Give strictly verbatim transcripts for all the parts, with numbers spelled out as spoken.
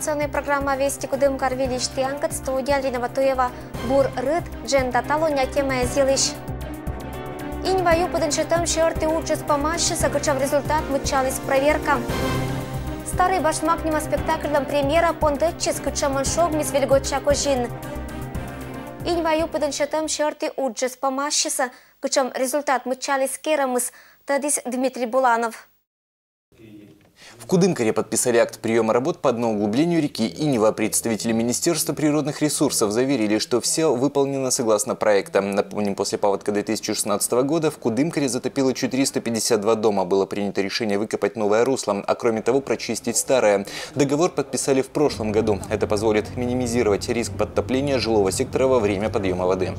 Информационная программа «Вести Кудымкар» выльысь тіянкӧд, студияын Рина Батуева. Бур рыт, дженда талуння темаяс йылысь. Инь ва ю пыдӧн сетӧм сьӧрті уджыс помассьӧ, кутшӧм результат мыччаліс проверка. «Старый башмак» нима спектакльлӧн премьера пондӧдчис, кутшӧмӧн шогмис Вельгоча козин. Инь ва ю пыдӧн сетӧм сьӧрті уджыс помассьӧ, кутшӧм результат мыччаліс керӧмыс, тӧдіс Дмитрий Буланов. В Кудымкаре подписали акт приёма работ по дноуглублению реки Иньва. Представители Министерства природных ресурсов заверили, что все выполнено согласно проекта. Напомним, после паводка две тысячи шестнадцатого года в Кудымкаре затопило четыреста пятьдесят два дома. Было принято решение выкопать новое русло, а кроме того прочистить старое. Договор подписали в прошлом году. Это позволит минимизировать риск подтопления жилого сектора во время подъема воды.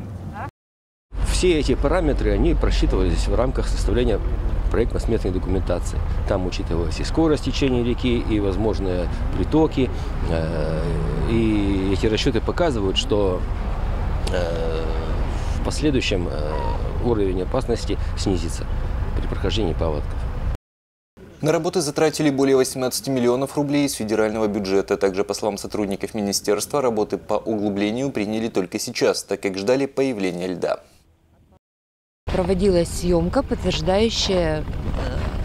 Все эти параметры, они просчитывались в рамках составления проектно-сметной документации. Там учитывалась и скорость течения реки, и возможные притоки. Э, и эти расчеты показывают, что э, в последующем э, уровень опасности снизится при прохождении паводков. На работы затратили более восемнадцати миллионов рублей из федерального бюджета. Также, по словам сотрудников министерства, работы по углублению приняли только сейчас, так как ждали появления льда. Проводилась съемка, подтверждающая э,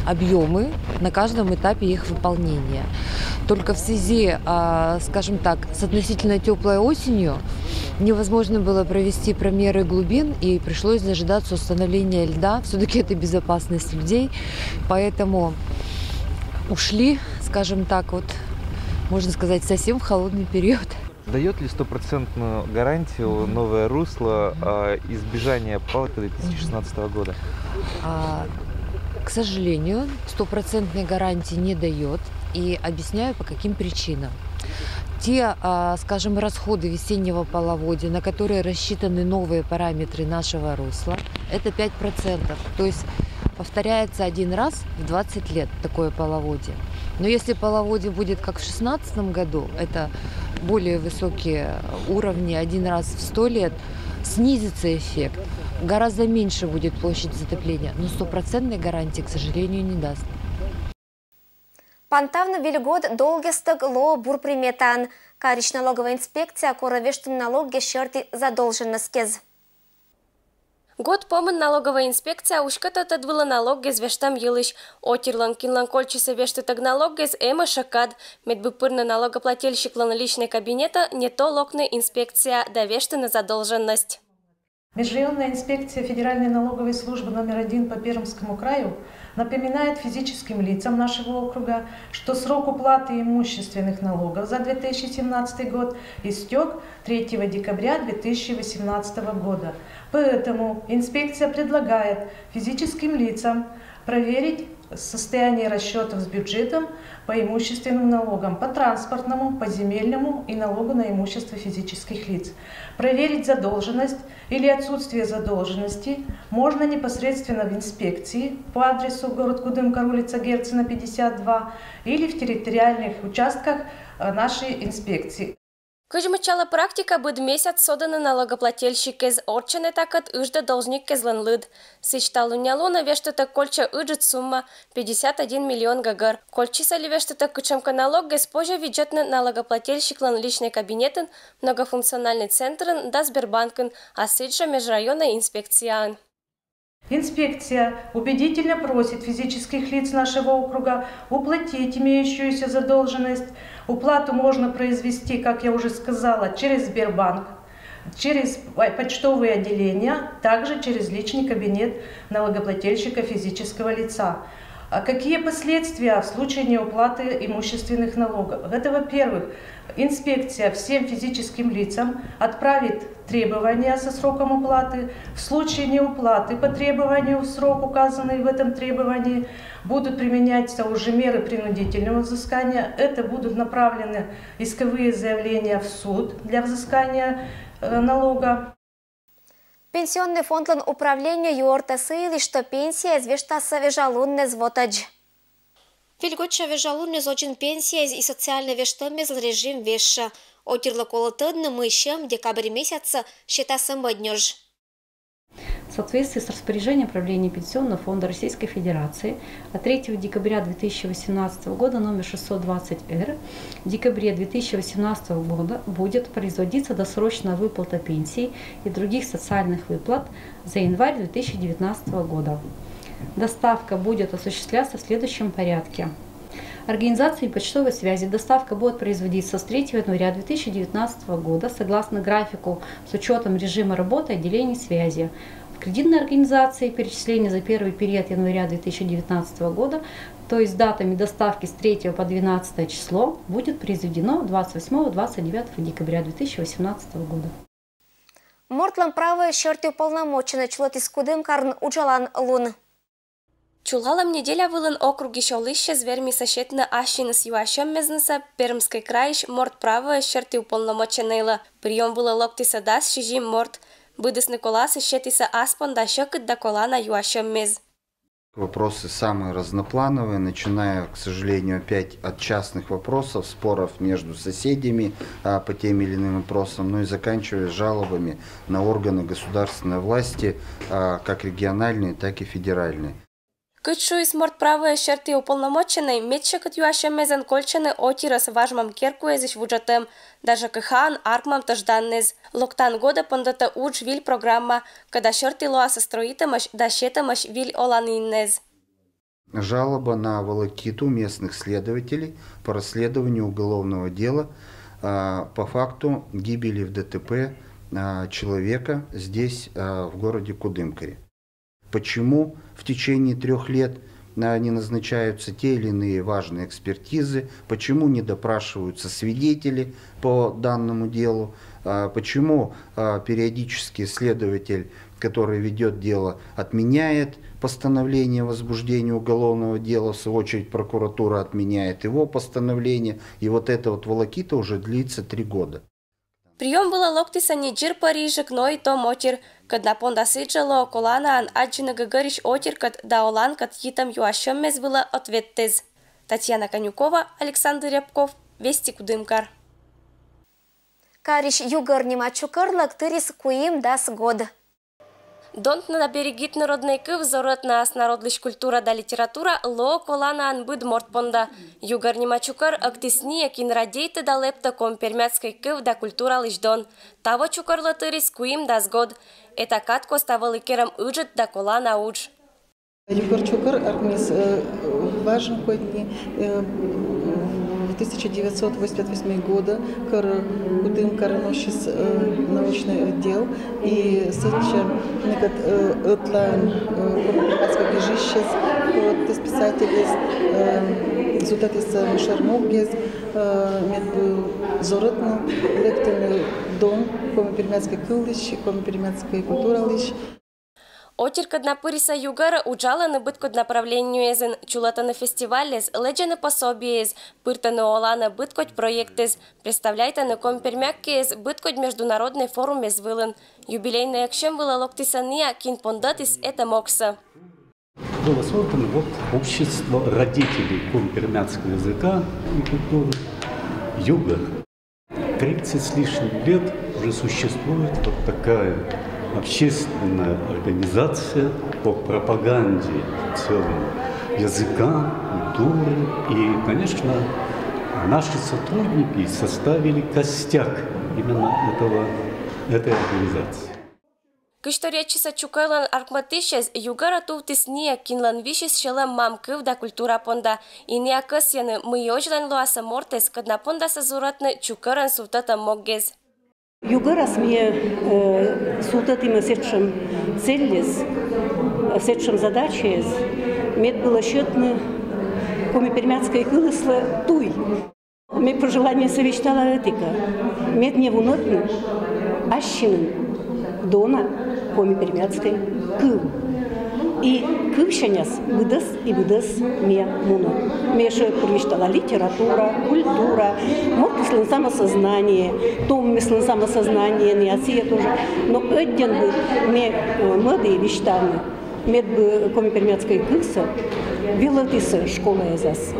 объемы на каждом этапе их выполнения. Только в связи, а, скажем так, с относительно теплой осенью невозможно было провести промеры глубин, и пришлось дожидаться установления льда. Все-таки это безопасность людей, поэтому ушли, скажем так, вот, можно сказать, совсем в холодный период. Дает ли стопроцентную гарантию новое русло а, избежания паводка две тысячи шестнадцатого года? А, к сожалению, стопроцентной гарантии не дает. И объясняю, по каким причинам. Те, а, скажем, расходы весеннего половодья, на которые рассчитаны новые параметры нашего русла, это пять процентов. То есть повторяется один раз в двадцать лет такое половодье. Но если половодье будет как в шестнадцатом году, это более высокие уровни один раз в сто лет, снизится эффект. Гораздо меньше будет площадь затопления, но стопроцентной гарантии, к сожалению, не даст. Пантавны выльгод долгестӧг лоӧ бур приметаӧн. Карысь налоговӧй инспекция корӧ вештыны налоггес сьӧрті задолженностез. Год помын налоговӧй инспекция уськӧтӧ тӧд вылӧ налоггес вештӧм йылысь. Отирлӧн, кинлӧн кольччисӧ вештытӧг налоггес, эм ещӧ кад. Медбыд пырны налогоплательщиклӧн личнӧй кабинетӧ, не то локны инспекцияӧ да вештыны задолженность. Межрайонная инспекция Федеральной налоговой службы номер один по Пермскому краю напоминает физическим лицам нашего округа, что срок уплаты имущественных налогов за две тысячи семнадцатый год истек третьего декабря две тысячи восемнадцатого года. Поэтому инспекция предлагает физическим лицам проверить состояние расчетов с бюджетом по имущественным налогам, по транспортному, по земельному и налогу на имущество физических лиц. Проверить задолженность или отсутствие задолженности можно непосредственно в инспекции по адресу город Кудымкар, улица Герцена, пятьдесят два, или в территориальных участках э, нашей инспекции. Кыдз мыччалӧ практика, быд месяц содӧны налогоплательщиккез, орччӧн этакӧд ыджда должниккезлӧн лыд. Сідз, талуннялунӧ вештытӧг кольччӧ ыджыд сумма, пятьдесят один миллион гӧгӧр. Кольччис али вештытӧг кутшӧмкӧ налоггес, позьӧ видзӧдны налогоплательщиклӧн личнӧй кабинетын, многофункциональнӧй центрын да Сбербанкын, а сідзжӧ межрайоннӧй инспекцияын. Инспекция убедительно просит физических лиц нашего округа уплатить имеющуюся задолженность. Уплату можно произвести, как я уже сказала, через Сбербанк, через почтовые отделения, также через личный кабинет налогоплательщика физического лица. А какие последствия в случае неуплаты имущественных налогов? Это, во-первых, инспекция всем физическим лицам отправит требования со сроком уплаты. В случае неуплаты по требованию в срок, указанный в этом требовании, будут применяться уже меры принудительного взыскания. Это будут направлены исковые заявления в суд для взыскания э, налога. Пенсионнӧй фондлӧн управление юӧртӧ сы йылысь, что пенсияэз вештасны вежалуннас вотӧдз. Выльгодся вежалуннас водзын пенсияэз и социальнӧй вештӧмъяслӧн режим вежсьӧ. Отирлы колӧ тӧдны, мый сьӧм декабрь месяцсӧ сетасны мӧднёж. В соответствии с распоряжением Правления Пенсионного фонда Российской Федерации от третьего декабря две тысячи восемнадцатого года номер шестьсот двадцать Р в декабре две тысячи восемнадцатого года будет производиться досрочная выплата пенсий и других социальных выплат за январь две тысячи девятнадцатого года. Доставка будет осуществляться в следующем порядке. Организации почтовой связи доставка будет производиться с третьего января две тысячи девятнадцатого года согласно графику с учетом режима работы отделений связи. В кредитной организации перечисление за первый период января две тысячи девятнадцатого года, то есть с датами доставки с третьего по двенадцатое число, будет произведено двадцать восьмого двадцать девятого декабря две тысячи восемнадцатого года. Мортлӧн правоӧс сьӧрті уполномоченнӧй чулӧтіс Кудымкарын уджалан лун. Чулалӧм неделя вылын округысь олысьӧс вермисӧ сетны ассьыныс юасьӧммезнысӧ Пермскӧй крайысь морт правоӧс сьӧрті уполномоченнӧйлы. Приём вылӧ локтісӧ дас сизим морт. Быдісны коласыс сетісӧ ас понда сьӧкыд да колана юасьӧммез. Вопросы самые разноплановые, начиная, к сожалению, опять от частных вопросов, споров между соседями а, по тем или иным вопросам, ну и заканчивая жалобами на органы государственной власти, а, как региональные, так и федеральные. Кыдз шуис морт правоӧс сьӧрті уполномоченнӧй, медсьӧкыд юасьӧммезӧн кольччӧны отирӧс важмӧм керкуэзысь вуджӧтӧм да ЖКХ-ын аркмӧм тӧжданнӧй. Локтан годӧ пондӧтӧ удж виль программа, кӧда сьӧрті лоасӧ строитӧмӧсь да сетӧмӧсь виль оланіннӧй. Жалоба на волокиту местных следователей по расследованию уголовного дела а, по факту гибели в ДТП а, человека здесь, а, в городе Кудымкаре. Почему в течение трех лет а, не назначаются те или иные важные экспертизы, почему не допрашиваются свидетели по данному делу, а, почему а, периодически следователь, который ведет дело, отменяет постановление о возбуждении уголовного дела, в свою очередь прокуратура отменяет его постановление, и вот эта вот волокита уже длится три года. Приём вылӧ локтісӧ ни дзирпӧрйиджык, но и том отир, кӧд на понда сідзжӧ лоӧ коланаӧн аддзыны гӧгӧрысь отиркӧд да оланкӧд йитӧм юасьӧммез вылӧ ответтэз. Татьяна Конюкова, Александр Рябков, Вести, Кудымкар. Карысь Югӧр нима чукӧрлӧн тырис куимдас год. Донтны да берегитны роднӧй кыв, зорӧтны ас народлысь культура да литература лоӧ коланаӧн быд морт понда. Югӧр нима чукӧр ӧктіс ниӧ, кин радейтӧ да лэптӧ коми-пермяцкӧй кыв да культуралысь дон. Таво чукӧрлы тырис куимдас год. Эта кад коста вӧлі керӧм ыджыд да колана удж. Югӧр чукӧр артмис э, важӧн кодь ни э, в тысяча девятьсот восемьдесят восьмой года, кор Кудымкарын усис э, научный отдел, и сэтчӧ некод э, ӧтлаын э, коми-пермяцкӧй гижысьӧс, вот, писатель эз э, сувтӧдіс э, шӧр моггӧн, э, мед бы зорӧтны лэптыны дон коми-пермяцкӧй кывлысь, коми-пермяцкӧй культуралысь. Отиркӧд на пырисӧ Югӧрӧ уджалӧны быдкодь направлениеясын, чулӧтӧны фестивальяс, лэдзӧны пособиеяс, пыртӧны оланӧ быдкодь проектъяс, представляйтӧны коми-пермяк киӧс быдкодь международнӧй форумъяс вылын. Юбилейнӧй эксьӧм вылӧ локтісӧ ниӧ, кин пондӧтіс этӧ могсӧ. Было создано вот общество родителей коми-пермяцкого языка и культуры «Югор». Тридцать с лишним лет уже существует вот такая общественная организация по пропаганде в целом языка, культуры. И, конечно, наши сотрудники составили костяк именно этого, этой организации. Кызьторъя чисӧ чукӧрлӧн аркмӧвтысьӧс Югӧрӧ тувтіс ниӧ, кинлӧн висис сьӧлӧм мам кыв да культура понда. И ниӧ кӧсйӧны, мый и озьлань лоасӧ мортӧс, кӧд на пондасӧ зорӧтны чукӧрӧн сувтӧдӧм моггӧн. Югӧрас ми э, сувтӧдімӧ сэтшӧм цельӧс, сэтшӧм задачаӧс, мед было сетны коми-пермяцкӧй кылыслы туй. Ме пожеланиесӧ висьтала ӧтика. Мед не вунӧдны ассьыным дона коми-пермяцкӧй кыв. И кывсяньыс быдӧс и быдӧс ме муна. Ме ещӧ пыр висьтала: литература, культура, мортыслӧн самосознание, томмислӧн самосознание, не, а сійӧ тоже. Но ӧдйӧн бы ме э, мӧді висьтавны, мед бы коми-пермяцкӧй кывсӧ велӧдісны школаэзас.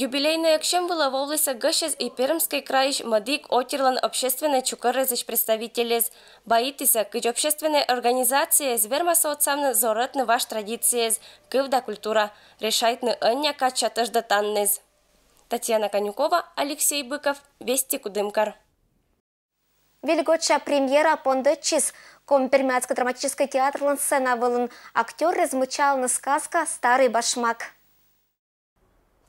Юбилейнӧй ӧксьӧм вылӧ вӧлісӧ гӧсьтӧсь и Пермскӧй крайысь «Мӧдйиг» отирлӧн общественнӧй чукӧрӧзысь представительӧс. Баитісӧ, кыдз общественнӧй организацияяс вермасӧ отсавны зорӧтны важ традицияяс, кыв да культура, решайтны ӧнія кадся тӧждӧтанныс. Татьяна Конюкова, Алексей Быков, «Вести», Кудымкар. Вельготча премьера пондӧдчис Коми-Пермяцкӧй драматическӧй театрлӧн сцена вылын. Актёррӧс мыччалӧны сказка «Старый башмак».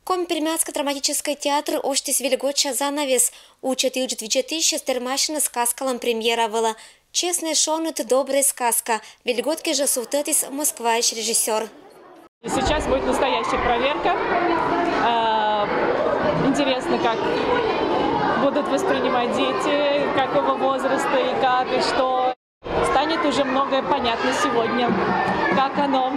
Коми-Пермяцкӧй драматическӧй театр осьтіс вельготча занавес. Учӧт и ыджыд видзӧдысьяс тэрмасьӧны сказкалӧн премьера вылӧ. Честнӧй шоныд, добрӧй сказка. Вельгот кежлӧ сувтӧдіс Москваысь режиссёр. И сейчас будет настоящая проверка. А, Интересно, как будут воспринимать дети, какого возраста и как, и что. Станет уже многое понятно сегодня. Как оно?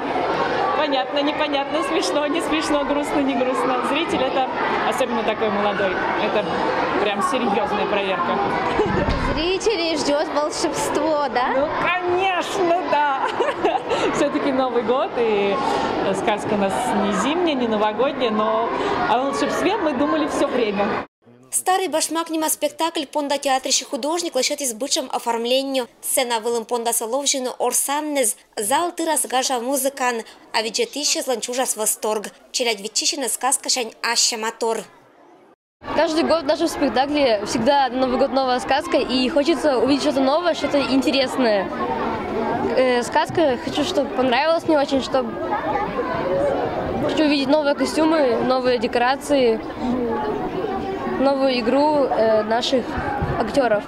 Понятно, непонятно, смешно, не смешно, грустно, не грустно. Зритель это, особенно такой молодой, это прям серьезная проверка. Зрителей ждет волшебство, да? Ну, конечно, да. Все-таки Новый год, и сказка у нас не зимняя, не новогодняя, но о волшебстве мы думали все время. «Старый башмак» нима спектакль понда театрысь художник лӧсьӧдіс быдшӧм оформлениеӧн. Сцена вылын пондасӧ ловзьыны орсанныс, зал тырас гажа музыкаӧн, а видзӧдысьяслӧн чужас восторг. Челядь виччысьӧны сказкасянь ассьӧ матор. Каждый год в нашем спектакле всегда на Новый год новая сказка, и хочется увидеть что-то новое, что-то интересное. Э, сказка, хочу, чтобы понравилось мне очень, чтобы хочу увидеть новые костюмы, новые декорации, новую игру э, наших актеров.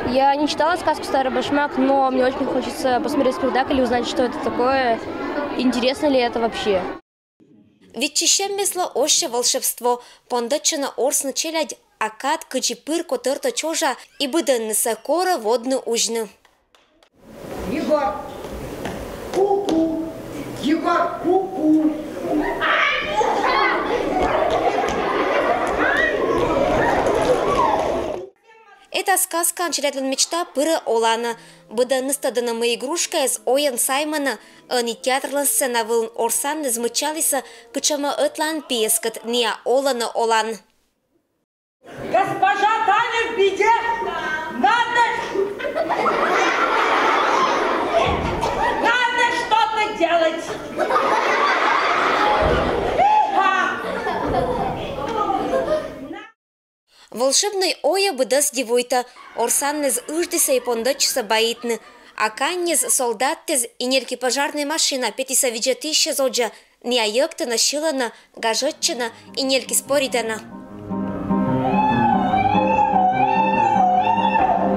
Я не читала сказку «Старый башмак», но мне очень хочется посмотреть спектакль и узнать, что это такое, интересно ли это вообще. Виччысьӧммеслы оссьӧ волшебство. Пондӧдчӧны орсны челядь, а кад кыдзи пыр котӧртӧ чожа и быдӧннысӧ корӧ водны узьны. Егор, ку-ку! Егор, ку-ку! Эта сказкаын челядьлӧн мечта пырӧ оланӧ. Быдӧнныс тӧдӧны, мый игрушкаяс ойӧн саймӧны. Ӧні театрлӧн сцена вылын орсанныс мыччалісӧ кутшӧмӧ ӧтлаын пиыскӧд, ниа олӧны олан. Госпожа Таня в беде! Надо, надо что-то делать! Волшебнӧй ойӧ быдӧс дивуйтӧ. Орсанныс ыждісӧ и пондӧдчисӧ баитны. А каньыс солдаттэс и нелькис пожарнӧй машина петісӧ видзӧдысьяс водзӧ. Ниа йӧктӧны, сьылӧны, гажӧдчӧны и нелькис поритӧны.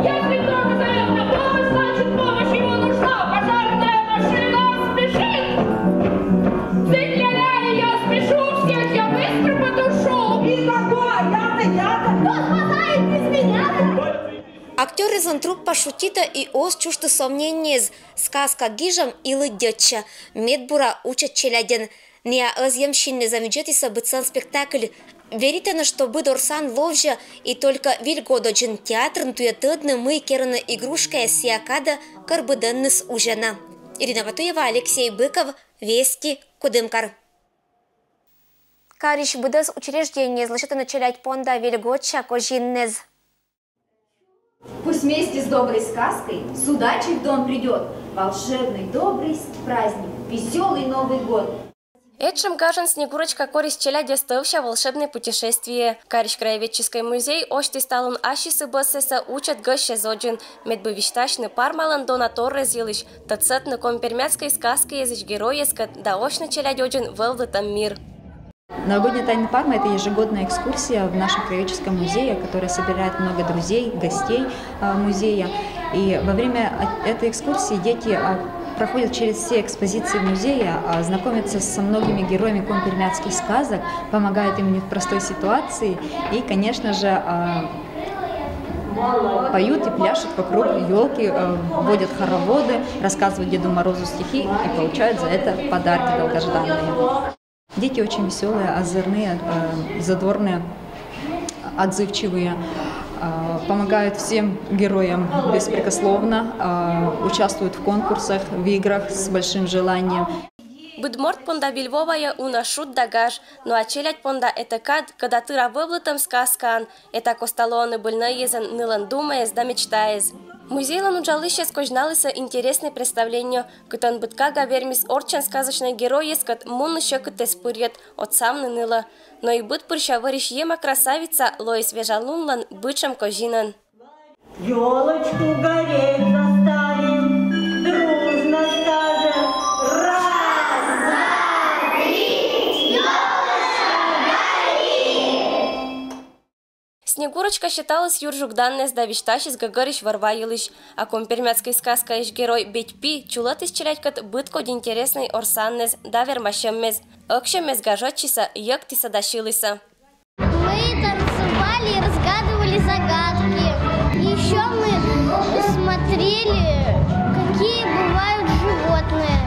Если кто-то зовёт на помощь, значит, помощь ему нужна. Пожарная машина спешит. Цик-ля-ля, я спешу, всех я быстро потушу. И какой? Я-то, я-то. Кто спасает без меня-то? Актёръяслӧн труппа шутитӧ и оз чужтӧ сомнениеяс. Сказка гижӧм и лыддьӧдчӧ, медбура учӧ челядьӧн. Ниа ӧзйӧм синныс эм видзӧдысьяслы быдсӧн спектакль. Веритӧны, что быд орсан ловзьӧ, и только Вильгоддзын театрын туйӧ тӧдны, мый керӧны игрушкаяс сійӧ кадӧ, кор быдӧнныс узьӧны. Ирина Батуева, Алексей Быков, Вести, Кудымкар. Карысь быдӧс учреждениеяс лӧсьӧдӧны челядь понда вельготча козинныс. Пусть вместе с доброй сказкой с удачей в дом придёт волшебный добрый с- праздник, весёлый Новый год. Этшӧм гажӧн Снегурочка корис челядьӧс тӧвся волшебнӧй путешествиеӧ. Карысь краеведческӧй музей осьтіс талун ассьыс бӧссӧ учӧт гӧсьтъяс водзын, медбура висьтасьны Пармалӧн Дона торъяс йылысь, тӧдсӧдны коми-пермяцкӧй сказкаысь геройяскӧд да осьны челядь водзын вӧвлытӧм мир. Новогодняя тайна Пармы — это ежегодная экскурсия в нашем краеведческом музее, которая собирает много друзей, гостей э, музея. И во время этой экскурсии дети э, проходят через все экспозиции музея, э, знакомятся со многими героями коми-пермяцких сказок, помогают им в непростой ситуации и, конечно же, э, поют и пляшут вокруг елки, э, водят хороводы, рассказывают Деду Морозу стихи и получают за это подарки долгожданные. Дети очень веселые, озорные, э, задорные, отзывчивые, э, помогают всем героям беспрекословно, э, участвуют в конкурсах, в играх с большим желанием. Быд морт понда Виль Вовае уна шуд да гаж, но а челядь понда это кад, кӧда тыра вӧвлытӧм сказкаын, это коста лоны быльнӧйӧзӧн нылӧн думаэз да мечтаэз. Музейлӧн уджалысьяс козьналісӧ интереснӧй представлениеӧ, кытӧн быд кага вермис орччӧн сказочнӧй геройыскӧд мунны сьӧкыд эз пырйӧд, отсавны нылӧ. Но и быд пырся вӧрысь Ема красавица лоис вежалунлӧн бытшӧм козинӧн. Ёлочку гореть заставим, дружно скажем: раз, два, три, ёлочка, гори! Снегурочка сеталіс юр жуг даннас да висьтасис гӧгӧрысь Вӧр-ва йылысь. А коми-пермяцкӧй сказкаысь герой Бетьпи чулӧтіс челядькӧд быд кодь интереснӧй орсаннас да вермасьӧмнас. Ӧксьӧммес гажӧдчисӧ йӧктісӧ да сьылісӧ. Мы танцевали и разгадывали загадки. Еще мы смотрели, какие бывают животные.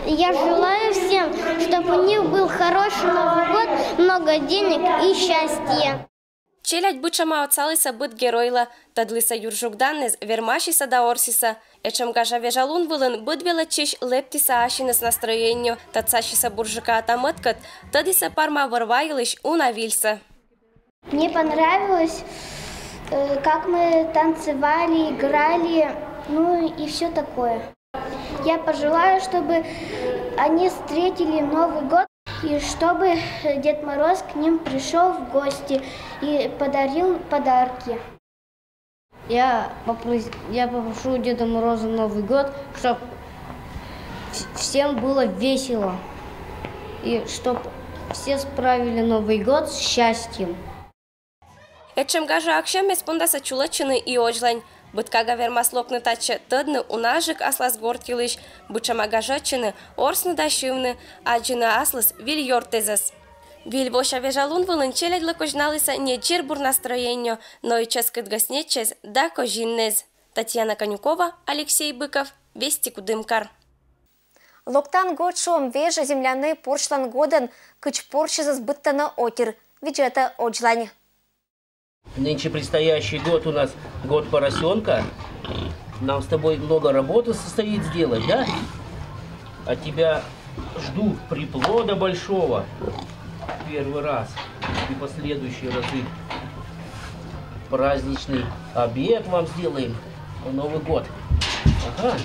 Я желаю всем, чтобы у них был хороший Новый год, много денег и счастья. Челядь бытшӧма отсалісӧ быд геройлы, тӧдлісӧ юр жуг даннас, вермасисӧ да орсисӧ. Этшӧм гажа вежалун вылын быд велӧдчысь лэптісӧ ассьыныс настроениеӧ, тӧдсасисӧ бурджыка атамӧдкӧд, тӧдісӧ парма Вӧр-ва йылысь уна вильсӧ. Мне понравилось, э, как мы танцевали, играли, ну и все такое. Я пожелаю, чтобы они встретили Новый год и чтобы Дед Мороз к ним пришел в гости и подарил подарки. Я попросил, я попрошу Деда Мороза Новый год, чтобы всем было весело и чтобы все справили Новый год с счастьем. Этшӧм гажа ӧксьӧммес пондасӧ чулӧдчыны и Озьлань. Быд кага вермас локны татчӧ, тӧдны унаджык аслас гортъ йылысь, бытшӧма гажӧдчыны, орсны да сьывны, аддзыны аслыс виль ёртӧзӧс. Виль вося вежалун вылын челядьлы козьналісӧ не дзирбур настроениеӧ, но и чӧскыд гӧснеччӧс да козиннас. Татьяна Конюкова, Алексей Быков, Вести Кудымкар. Локтан год шуӧм вежӧ землянӧй порсьлӧн годӧн, кыдз порсьӧзыс быдтӧны отир, видзӧдӧ Озьлань. Нынче предстоящий год у нас год поросенка. Нам с тобой много работы состоит сделать, да? От тебя жду приплода большого. Первый раз и последующие разы праздничный обед вам сделаем на Новый год. Ага.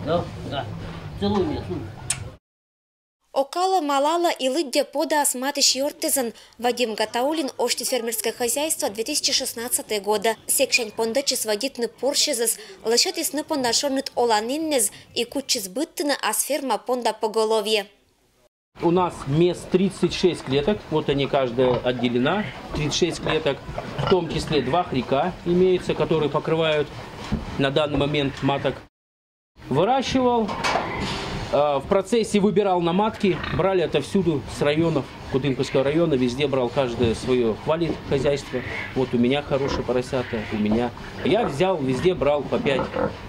Ну, да. Целуй меня, целуй. Окалӧ, малалӧ и лыддьӧ подаас матысь ёртӧзӧн. Вадим Гатауллин ӧтчыд фермерскӧй хозяйство две тысячи шестнадцатӧй годӧ. Сэксянь пондӧдчис вӧдитны порсьӧзыс, лӧсьӧдіс ны понда шоныд оланіннас и кутчис быдтыны ас ферма понда поголовье. У нас мест тридцать шесть клеток, вот они, каждая отделена, тридцать шесть клеток, в том числе два хряка имеются, которые покрывают на данный момент маток. Выращивал, э, в процессе выбирал на матки, брали отовсюду с районов Кудымкарского района, везде брал каждое свое, хвалит хозяйство. Вот у меня хорошие поросята, у меня. Я взял, везде брал по пять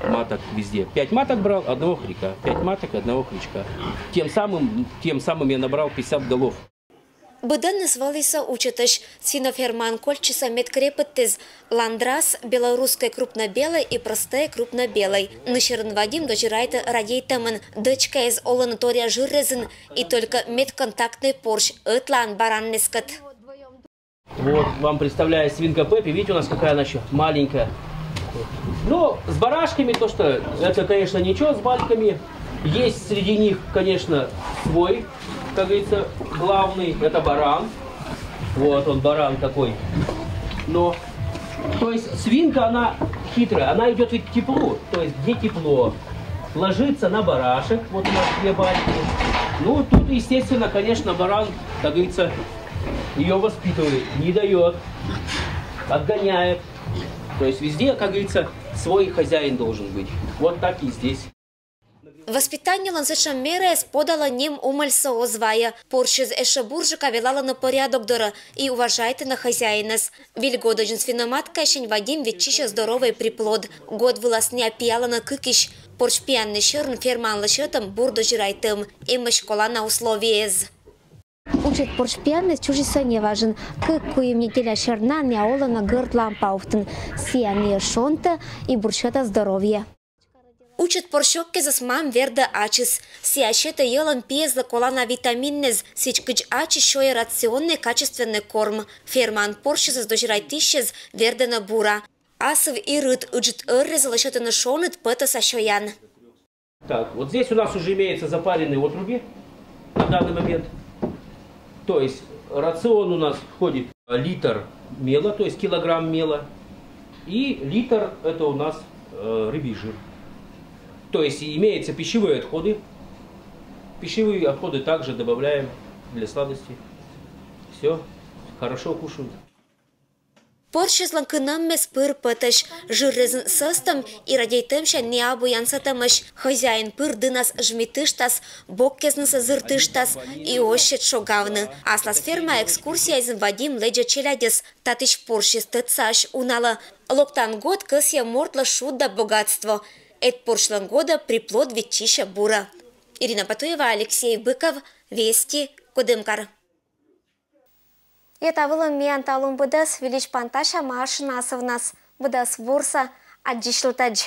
маток, везде. Пять маток брал, одного хряка, пять маток, одного хрячка. Тем самым, тем самым я набрал пятьдесят голов. Быдӧныс вӧлісӧ учӧтӧсь. Свинофермаын кольччисӧ мед крепыдтіс ландрас, белорусскӧй крупнобелӧй и простӧй крупнобелӧй. Нырсерын Вадим дозирайтӧ радейтӧмӧн, дӧчкаяс олӧны торъя жырӧзын, и только медконтактнӧй порсь, ӧтлаын бараннас кӧть. Вот, вам представляю свинка Пеппи. Видите, у нас какая она еще маленькая. Ну, с барашками то, что это, конечно, ничего, с бальками. Есть среди них, конечно, свой, как говорится, главный. Это баран. Вот он, баран такой. Но, то есть свинка, она хитрая, она идет ведь к теплу. То есть где тепло? Ложится на барашек. Вот у нас две бальки. Ну, тут, естественно, конечно, баран, как говорится, ее воспитывает, не дает, отгоняет. То есть везде, как говорится, свой хозяин должен быть. Вот так и здесь. Воспитаннелӧн сэтшӧм мераыс подалӧ нем умӧльсӧ оз вайӧ. Порсьыс эшӧ бурджыка велалӧны порядок дорӧ и уважайтӧны хозяинӧс. Виль годӧдзын свиноматкаясянь Вадим виччысьӧ здоровӧй приплод. Год вылас найӧ пиялӧны кыкысь. Порсь пиянныс сьӧрын фермаын лӧсьӧдӧм бур дозирайтӧм, эмӧсь колана условиеяс. Учӧт порсь пияннас чужисӧ неважӧн. Кык-куим неделя сьӧрна найӧ олӧны гӧрд лампа овтӧн. Сійӧ найӧс шонтӧ и бур сетӧ здоровье. Учыт порсьӧккезыс мам вердӧ ачыс. Сійӧ сетӧ йӧлӧн пиезлы колана витаминнэс, сідз кыдз ачыс сёйӧ рационнӧй качественнӧй корм. Фермаын порсьысӧс дозирайтысьӧс вердӧны бура. Асыв и рыт ыджыт ӧррезлы сетӧны шоныд пӧтӧса сёян. Так, вот здесь у нас уже имеются запаренные отруби на данный момент. То есть рацион у нас входит литр мела, то есть килограмм мела, и литр это у нас э, рыбий жир. То есть имеются пищевые отходы. Пищевые отходы также добавляем для сладости. Все, хорошо кушают. Порсьыслӧн кынӧммес пыр пӧтӧсь. Жыррезын сӧстӧм и радейтӧмся ни абу янсӧтӧмӧсь. Хозяин пыр дынас жмитыштас, боккезнысӧ зыртыштас и оз сет шогавны. Аслас фермаӧ экскурсияӧн Вадим лэдзӧ челядьӧс. Татысь порсьыс тӧдсаӧсь уналы. Локтан год кӧсйӧ мортлы шуд да богатство. Эд порсьлӧн годӧ приплод виччысьӧ бура. Ирина Батуева, Алексей Быков, Вести, Кудымкар. Йӧ, та вылын миян талун быдӧс. Выльысь пантасям, а ӧшинь асывнас. Быдӧс бурсӧ, аддзысьлытӧдз.